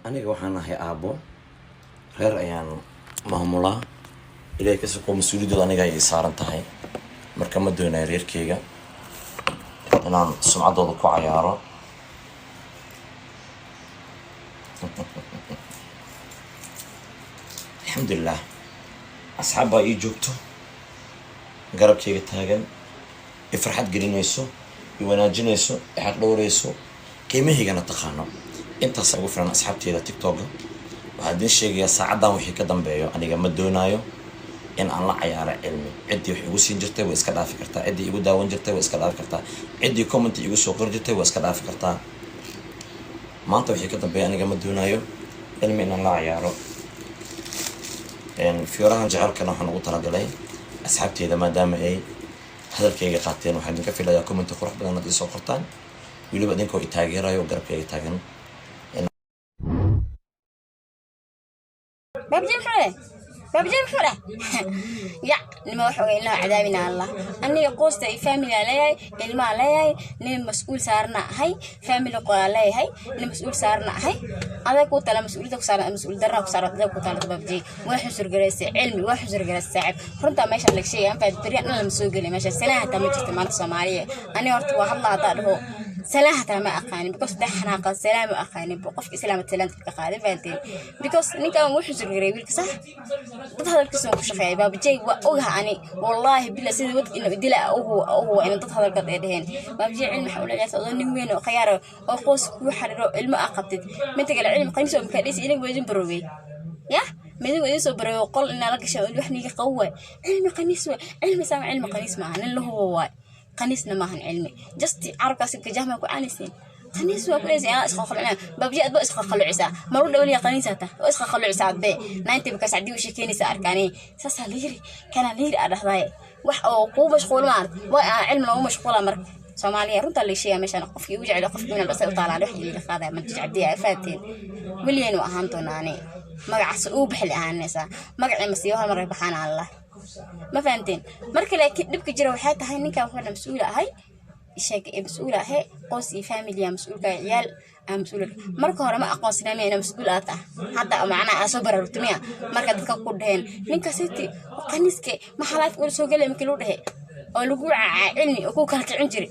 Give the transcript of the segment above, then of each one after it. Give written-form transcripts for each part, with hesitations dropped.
Aniga waxaan ahay aabbo reer ayaan maamulaa. Ilahay ka soko, mas-uuliyaddooda aniga ayay saaran tahay. Marka ma doonayo reerkeyga inaan sumcaddooda ku cayaaro. Alxamdulilah, asxaab baa ii joogto, garabkeyga taagan, i farxad gelinayso, i wanaajinayso, i xaq dhowrayso, qiimahaygana taqaano. Intaas ugu filan asxaabteyda TikToka. Waxaan idiin sheegayaa, saacaddan wixii ka dambeeyo aniga ma doonaayo in aan la cayaaro Cilmi. Ciddii wax igu siin jirtay way iska dhaafi kartaa, ciddii igu daawan jirtay way iska dhaafi kartaa, ciddii comment igu soo qori jirtay way iska dhaafi kartaa. Maanta wixii ka dambeeya aniga ma doonaayo Cilmi inaan la cayaaro. Fiyoorahan jecelkana waxaan ugu talagalay asxaabteyda, maadaama ay hadalkayga qaateen. Waxaan idinka filayaa comment qurux badan inaad iisoo qortaan, weliba idinkoo i taageerayo oo garabkayga taagan. Baabjey muxuu leh? Baabjey muxuu leh? Yac nima wax oga ilmaha cadaabina Allah. Aniga qoysta iyo family aa leeyahay, ilmaha leeyahay, nin mas-uul saarna ahay, family qoyaa leeyahay, nin mas-uul saarna ahay. Adag ku tala mas-uuliyadda ku saaran, mas-uul darraa ku saaran adag ku tala. Baabjey waa xusur garaysay Cilmi, waa xusur garaysay saaxiib. Runtaa meesha laga sheegaya anfaad beriyan dhan lama soo gelin meesha. Sanaa hataa ma jirto maanta Soomaaliya. Aniga horta waa hadla haddaa dhaho salaan hataa ma aqaanin, because hadaa xanaaqa salaan ma aqaanin. Qofka islaamad salaanta ka qaadan fahanteen, because ninkan wuu xusur garay wiilka. Sax, dad hadalkiisa ku shaqeeyay Baabajey waa ogaha ani, wallaahi bila sida wadka inuu dila ugu ugu in dad hadalka ay dhaheen. Baabajey Cilmi waxa ula ciyaarta oo nin weyn oo khiyaar oo qoys ku xariiro, ilmo aa qabtid. Midda kale, Cilmi qaniis oo makaa dhisi inaga weydin barowey ya midigu idin soo bareeyo qol inaa la gashay wax niga qaw waay. Cilmi qaniis waay, Cilmi sama. Cilmi qaniis maaha, nin la hubo waay. Qaniisna maahan Cilmi, just carabkaasi gajahma ku caanaysiin. Qaniis waa ku dhaysa inaa isqalqalcina. Baabji adba isqalqalcisa maru dhawliya qaniisata oo isqalqalcisa adbe nainta bakaas cadii u sheekeynaysa arkaani. Saasaa la yiri kana la yiri aa dhahdaye wax oo kuu mashquul maar waa aan cilmi loogu mashquula. Marka Soomaaliya runtaa la sheegaa meeshaan, qofkii ugu jecel qofkii inaan basay u taalaan wax iliga qaadaya ma jecdiya faateen weligeenu ahaan doonaane. Magacaas uu bixli ahaanaysaa, magacii masiibo hal mar ay baxaan Allah, ma fahanteen? Marka laakiin dhibka jira waxay tahay ninkan wuxuu mas-uul ahay sheeg ee mas-uul ahe qoys iyo family aa mas-uulka, ciyaal aa mas-uul. Marka hore ma aqoonsanaa ina mas-uul aad ah. Hadda macnaha aa soo baraarugto miya? Marka dadka ku dhaheen ninka city qaniiske maxaa life ula soo gelaya, markii lagu dhehe oo lagu caacaa Cilmi oo ku kala kicin jiray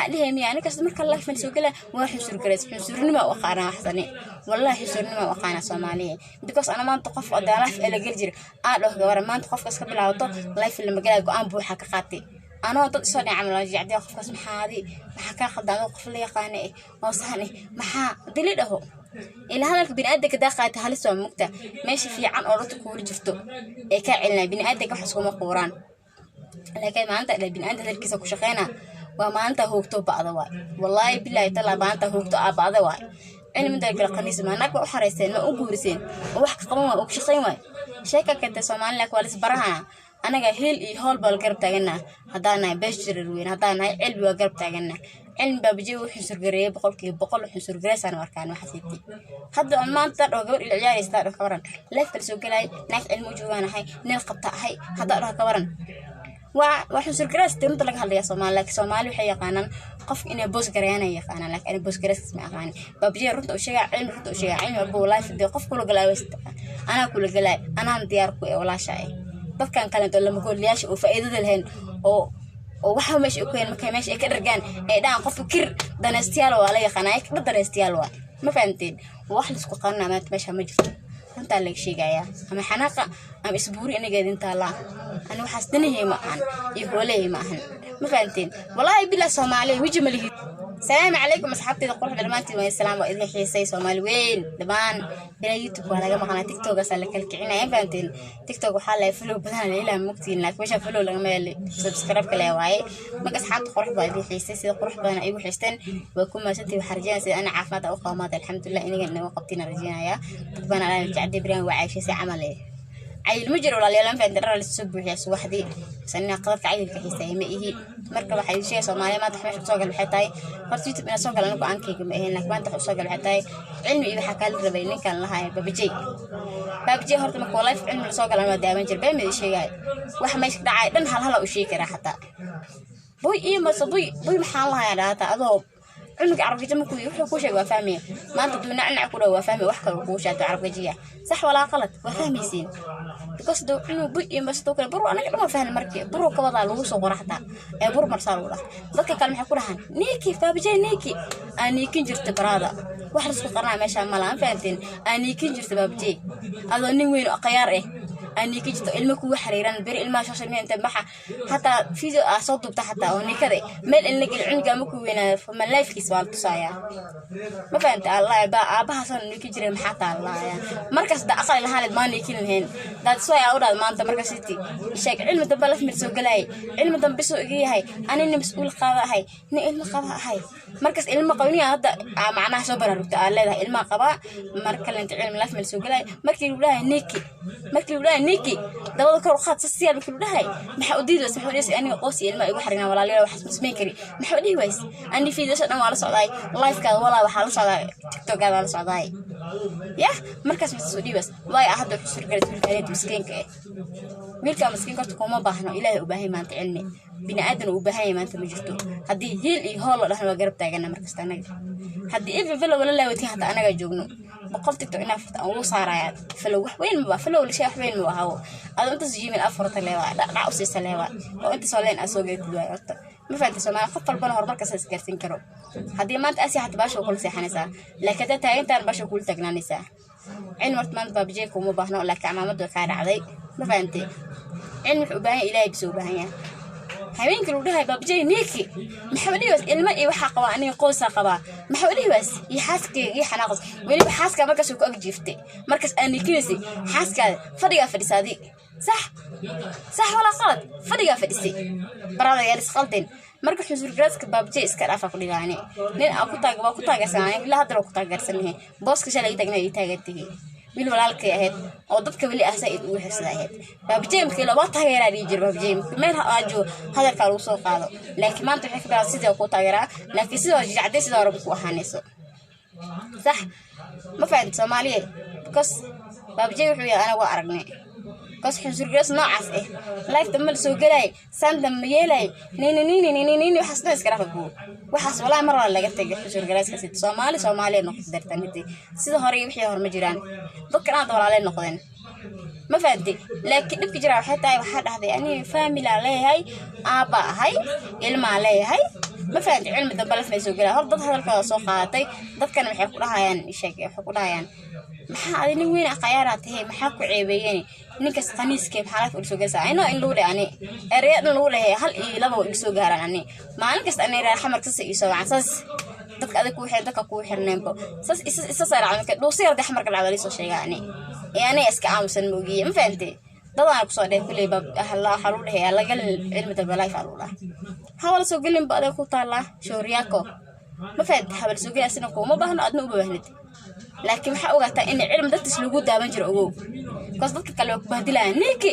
adhihe miya? Ninkaas marka life soo gala waa xusur garays. Xusurnima u aqaanaa waxsani, wallahi xusurnima u aqaanaa Soomaaliya, because ana maanta qof hadaa life la geli jiray aa dhaho gabara maanta qofkaas ka bilaabato life lama galaayo, go-aan buuxa ka qaatay anoo dad isoo dhinaca la jecday. Qofkaas maxaadi maxaa kaa qaldan adoo qof la yaqaana eh oo sahan eh maxaa dili dhaho ilaa hadalka biniaadanka daa qaata halis waa mugta meesha fiican oo dadka kuula jirto ee kaa celinaya. Biniaadanka wax iskuma quuraan, laakiin maalinta dha biniaadan hadalkiisa ku shaqeyna waa maalinta hoogto ba'da waay. Wallaahi bilaahi talaa, maalinta hoogto aa ba'da waay. Cilmi dalkala qaniis ma naag ba u xareyseen, ma u guuriseen oo wax ka qaban waay oo ku shaqeyn waay. Sheeka keentay Soomaaliya waa lis barahana. Anaga heel iyo hool baa la garab taaganaa haddaan nahay beesh jirar weyn, haddaan nahay Cilmi waa garab taaganaa. Cilmi Baabajey wuxuu surgareeyay 100% wuxuu surgareysaan arkaan waxaasiiti. Hadda maanta dhaho gabar ila ciyaaraysa dhaho kabaran live kala soo gelay, naag Cilmi u joogaan ahay, nin qabta ahay haddaa dhaho kabaran waa xusur gareys. Runta laga hadlaya Soomaali, laakiin Soomaali waxay yaqaanaan qofka inay boos gareeyaan ay yaqaanaan, laakiin ana boos gareyskas ma aqaanin. Baabjey runta u sheegaa, Cilmi runta u sheegaa. Cilmi abuu live dee qof kula galaa anaa kula galaay, anaan diyaar ku ee walaasha eh. Dadkan kaleeto lamagooliyaasha oo faa'iidada lahayn oo waxa meesha ku keen markay meesha ay ka dhargaan ay dhahaan qofka kir danaystayaal waa la yaqaanaa, ay dhan danaystayaal waa, ma fahanteen? Wax laisku qaranaa maanta meesha ma jirto. Runtaa laga sheegayaa, ama xanaaqa ama isbuuri inageed intaa ani waxaas danahey ma ahan iyo hoolahey ma ahan, ma fahanteen? Walaahi bilaa Soomaaliya weji ma lihi. Salaamu calaykum asxaabteyda quruxda dhammaantiin, waa salaam, waa idin xiisay. Soomaali weyn dhammaan bilaa YouTube waa laga maqnaa, TikTokaasaa la kala kicinaya, ma fahanteen? TikTok waxaa lahay follow badan la ilaa mugtiin, laakiin meesha follow lagama heli, subscribe kale waaye. Marka asxaabta qurux baa idin xiisay, sida qurux badan ay igu xiisteen waa ku mahadsantihi. Waxaa rajeynaya sida ana caafimaad u qabo maanta, alxamdulilah, iniga inagu qabtiin rajeynayaa. Dad baan alaa jecday beriyan waa cayshaysay camal eh cayil ma jiro walaalayaal, ma fahanteen? Dhar la soo buuxiyaa subaxdii sanina qadadka cayilka xiiseeya ma ihi. Marka waxay sheegay Soomaaliya maanta meesha soo gal waxay tahay horta YouTube inaan soo gal anigu go'aankayga ma ahayn, laakiin maanta waxa soo gal waxay tahay Cilmi iyo waxaa kaala rabay ninkan lahaa Babajey. Babajey horta markuu live Cilmi la soo galan waa daawan jir been mid sheegay waxa meesha dhacay dhan hal hal u sheegi karaa xataa. Buy iyo mase buy buy maxaan lahayaa dhaata adoo Cunuga carabgaji markuu wuxuu kuu sheegay waa fahmaya. Maanta duu nacnac ku dhaw, waa fahmaya. Wax kale kuu sheegto carabgajiya, sax walaa qalad, waa fahmaysiin, because duu cunug bud iyo masidoo kale bur, anaga dhan waa fahna. Markii buru ka wadaa lagu soo qora xataa ee bur marsaa lagu dhaha. Dadka kale maxay ku dhahaan? Niiki Baabajey, niiki aa niikin jirta baraada. Wax laisku qarnaa meeshaa ma laha, ma fahanteen? Aa niikin jirta Baabajey, adoo nin weyn oo qayaar ah aa niikin jirta, ilmo kugu xariiran. Beri ilmaha social media inta baxa, hataa video aa soo duubta, xataa oo niikada meel in la geli, cunuga ma ku weynaado, ma lifekiis waa la tusayaa, ma fahanta? Allah baa aabahaasoo niikin jiray, maxaa taallaya? Markaas da aqali lahaaned maa niikin lahayn. That's why aa u dhahda maanta marka city sheeg cilmi dambe laf mid soo galaayay, cilmi dambe soo iga yahay. Anina mas-uul qaada ahay, nin ilmo qaba ahay. Markaas ilmo qabniya hadda aa macnaha soo baraarugta, aa leedahay ilmaha qabaa. Mar kalenta cilmi laf mid soo galaay. Markii lagu dhahay niiki, markii lagu dhahay niiki dabada kor u qaad, sasiyaal markii lagu dhahay, maxaa u diidi waysa? Maxaa u dhihi? Aniga qoos iyo ilmaha igu xariiraan, walaalayaal, waxaas ma samayn kari. Maxaa u dhihi wayse? Ani fiidiyosha dhan waa la socdaay, livekaada walaa waxaa la socdaa, TikTokaada waa la socdaay. Yah, markaas ma soo dhiibays waayo hadda wuxuu surgalay wiilka miskiinka eh. Wiilka miskiinka horta kuma baahno, Ilaahay u baahay maanta. Cilmi bini aadan uu baahan yahay maanta ma jirto. Haddii hiil iyo hool la dhahno, waa garab taagana markasta anaga. Haddii even follow wala laawatin, hataa anaga joogno 100 TikTok inaa furta aan ugu saaraya. Follow wax weyn maba, follow la shay wax weyn ma ahawo. Adoo intaas Gmail afurta leewaa, dhacdhac u siisa leewaa, oo intaas oo leen aa soo galatid waay horta, ma fahamtay? Soomaali qof walbana horumarkaas isgaarsiin karo. Haddii maanta asi xataa baasha kula seexanaysaa, laakiin haddaa taagantaan baasha kula taagnaanaysaa. Cilmi horta maanta Baabajey kuma baahno, laakiin camaamadu way kaa dhacday, ma fahamtay? Cilmi wuxuu u baahan yahay, Ilaahay bisa u baahan yahay. Habeenkii lagu dhahay Baabajey niiki, maxaa dhihi waas? Ilmo iyo waxaa qabaa, aniga qoysaa qabaa, maxaa dhihi waas? Iyo xaaskeyga iyo xanaaqas weliba xaaskaa markaas ku ag jiiftay, markaas aa niikinaysay xaaskaada fadhigaa fadhisaadi. Sax, sax walaa qalad, fadhigaa fadhisay barada, yaa isqaldin. Marka xusurgaraadka Baabajey iska dhaafa ku dhigaani. Nin aa ku taag waa ku taageersanaa, ilaa haddana waa ku taageersanahay. Booska shalay ii taagna ii taagantihi, wiil walaalkay ahayd oo dadka weli ah saa-id ugu xirsada ahayd. Baabajey markii waa taageeraa dhihi jira, Baabajey meel ha aajo hadalkaa lagu soo qaado. Laakiin maanta waxay ka bilaabay sidii ku taageeraa, laakiin sidoo jijacday sidoo hore ku ahaanayso. Sax, ma fahamta Soomaaliya? Because Baabajey wuxuu yahay anaga waa aragnay, because xunsurgaas noocaas ah life dambe la soo gelaay, saan dambe yeelay, nini nini nini nini, waxaas dhan iska dhafa buu. Waxaas walaahi mar waa laga tegay xunsurgaraaskaasi. Soomaali Soomaaliya noqotay dartan hidii sida hore iyo wixii hore ma jiraan. Dadkan aad walaalay noqdeen, ma fahamtay? Laakiin dhibka jira waxay tahay, waxaa dhahday aniga family aa leeyahay, aabba ahay, ilmaa leeyahay, ma fahamtay? Cilmi dambe laf may soo gelaa hor dad hadalkooda soo qaadatay. Dadkana waxay ku dhahayaan, sheeg, waxay ku dhahayaan, maxaa adi nin weyn aqayaaraa tahay, maxaa ku ceebeeyeen ninkaas qaniiskee, maxaa lafka soo gelaysaa? Ayno in lagu dhahay ani ereya dhan lagu dhahay hal iyo laba waa iga soo gaaraan. Ani maalin kasta ani reer xamarka sasa ii soo wacan, saas dadka adag kuu xir, dadka kuu xirneenbo saas isa saaracay. Marka dhuusi yarda xamarka dhacda liisoo sheegaa, ani ee aniga iska aamusan moogiye, ma fahantay? Dadaan kusoo dhahay kuley baa waxaa lagu dhahay laga cilmi dambe life aa lagu dhahay, hawala soo gelin ba adag ku taallaa shooriyaako, ma fahantay? Hawala soo gelin asina kuuma baahno, adna uma baahnid. Laakiin waxaa ogaataa in cilmi dartiis lagu daawan jiro, ogow, because dadka kale waa ku bahdilayaan. Niiki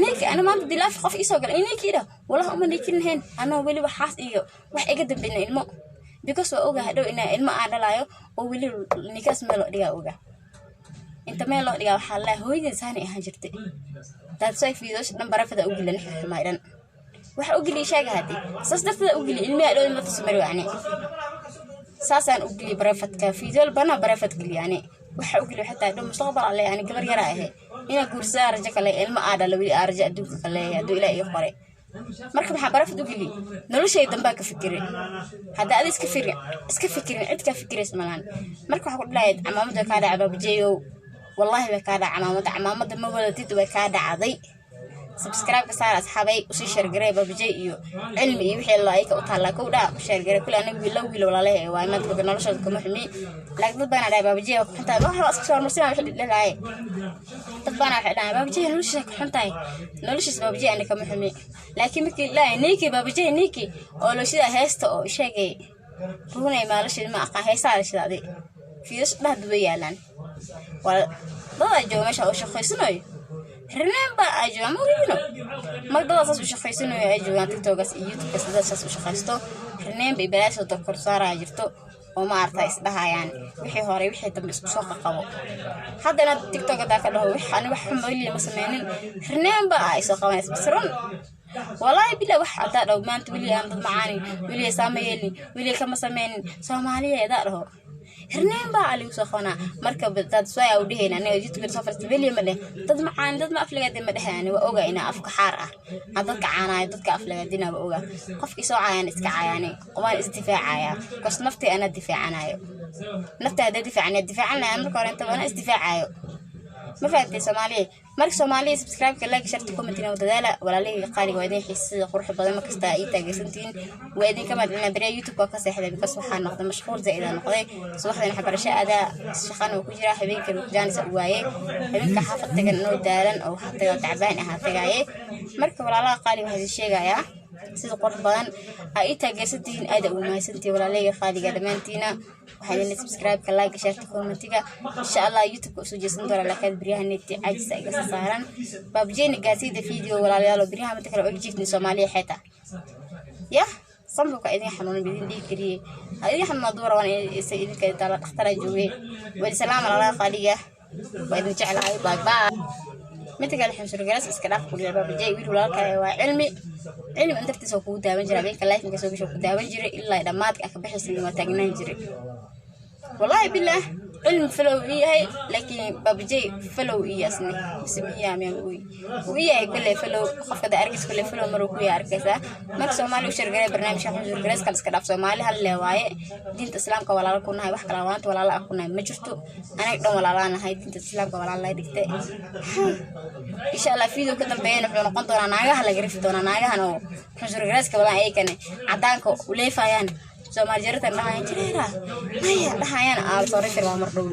niiki, ana maanta dilaafi qof iisoo galay niiki idha, walahi uma niikin lahayn anoo weli waxaas iyo wax iga dambeyna ilmo, because waa ogahay dhow inaa ilmo aan dhalaayo oo weli ninkaas meel loo dhigaa ogaa. Inta meel loo dhigaa waxaa laa hooyadeen saanay ahaan jirtay. That's why fiidoosha dhan barafada u gelin xumaay dhan waxa u geliya sheega hadii saas darteeda u geliya ilmiha dhow ma tusmari wacni. Saasaan u geliyay barafadka fiidool bana barafad geliya. Ani waxa u geliya xataa dhow mustaqbal alle, ani gabar yara ahay inaa guursadaa rajo kale, ilmo aa dhala weli aa rajo adduunka kale hadduu Ilaah ii qoray. Marka maxaa barafad u geliyay? Noloshay dambaa ka fikiray. Hadda adi iska firi, iska fikirin, cid kaa fikirays malaan. Marka waxaa ku dhilahayd camaamada way kaa dhaca Baabajeeyow, wallaahi way kaa dhaca camaamada. Camaamada ma wadatid, way kaa dhacday. Subscribe ka saar asxaabay, usii share garay Baabajey iyo cilmi iyo wixii la ayka u taallaa. Kow dhaa u share garay kule. Aniga wiil wiil walaalahay waay, maanta noloshooda kama xumi. Laakiin dad baana dhahay Baabajey waa ku xuntahay, wax waa iska soo hormarsinaa wixii dhalaay. Dad baana waxay dhahay Baabajey noloshiisa ku xuntahay, noloshiisa Baabajey ani kama xumi. Laakiin markii lahay ninkii Baabajey ninkii oo looshida heesta oo sheegay runay maalasheed ma aqaan heesaa la shidaaday fiidas dhahda way yaalaan. Waa dadaa jooga meesha oo shaqaysanayo, remember, ay joogaan ma ogino. Marka dadaa saas u shaqaysanayo ay joogaan TikTokaas iyo YouTubekaas, dadaa saas u shaqaysto, remember, iyo balaasha dad kor saaraya jirto oo ma aragtaa isdhahayaan wixii hore wixii dambe isku soo qaqabo. Haddana TikTok hadaa ka dhaho wix ani wax xun weli ma sameynin, remember ay soo qabanaysa bas run. Walaahi bilaa, wax hadaa dhaho maanta weli aan dad macaanin, weli saama yeelin, weli kama sameynin Soomaaliya hadaa dhaho, hirneen baa aligu soo qabanaa. Marka dad soo u dhehayna aniga YouTube soo farista weli ma dheh dad macaan, dad ma aflagaadin ma dhehayani. Waa oga inaa afka xaar ah aan dadka caanaayo, dadka aflagaadina waa oga. Qofkii soo caayaan iska caayaani, waan isdifaacaya kos naftii anaa difaacanayo. Nafta haddaa difaacanaya, difaacan lahaa marka hore inta ana isdifaacayo. Ma fahamtay, Soomaaliya? Marka Soomaaliya, subscribe-ka, like, share-ta, comment-ina dadaala. Walaalihii qaaliga, waa idin xiisada qurux badan markasta ii taageersantihiin, waa idinka mahadcelina. Beriya YouTube waa ka seexday because waxaa noqday mashquul zaid aa noqday. Subaxdan waxbarasho aadaa, shaqana waa ku jiraa, habeenkan jaanis u waaye. Habeenka xaafad tagan inoo daalan oo waxaa tagaa tacbaan ahaa tagaaye. Marka walaalaha qaaliga, waxaa idin sheegayaa sida qurux badan aa ii taageersantihiin, aada ugu mahadsantihiin walaalahayga qaaliga dhammaantiina. Waxaa idin subscribe-ka, like, share-ta, comment-iga. Insha Allah YouTube-ka usoo jeesan doona, laakiin beryaha neti caajisa iga soo saaran. Baabjeeni gaasiida video, walaalayaal, oo beryaha mid kale og jiiftin Soomaaliya xeeta yah sanbabka idin xanuunan idin dhihi kariye idin xanuuna duura waan isa idinka taala dhakhtara joogay. Wali salaam, walaalaha qaaliga, waa idin jeclahay. Bye bye. Midda kale, xunsurgaras iska dhaaf kuliya. Baabajay wiil walaalka waa cilmi, cilmi intartiisa oo kugu daawan jira. Habeenka live marka soo gasho ku daawan jiray ilaa dhammaadka ka bixaysa, waa taagnaan jiray. Wallaahi billaah, cilmi follow ii yahay, laakiin baabajay follow ii asne mise miyaa miyaa uu yahay kule follow. Qofka da arkaysa kule follow maruu ku yahay arkaysaa. Marka Soomaali u share garay barnaamijka xunsurgaras kale iska dhaaf. Soomaali hal lee waaye, diinta Islaamka walaalo ku nahay. Wax kala waanta walaalo ah ku nahay ma jirto, anaga dhan walaalaa nahay, diinta Islaamka walaalo laga dhigtay. Insha Allah video ka dambeeyana wuxuu noqon doonaa naagaha laga rifi doonaa, naagahan oo xunsurgaraaska badan, ayagana cadaanka u leefayaan, Soomaali jaratan dhahayaan, jareera maya dhahayaan, aa soo rifi waa mar dhow.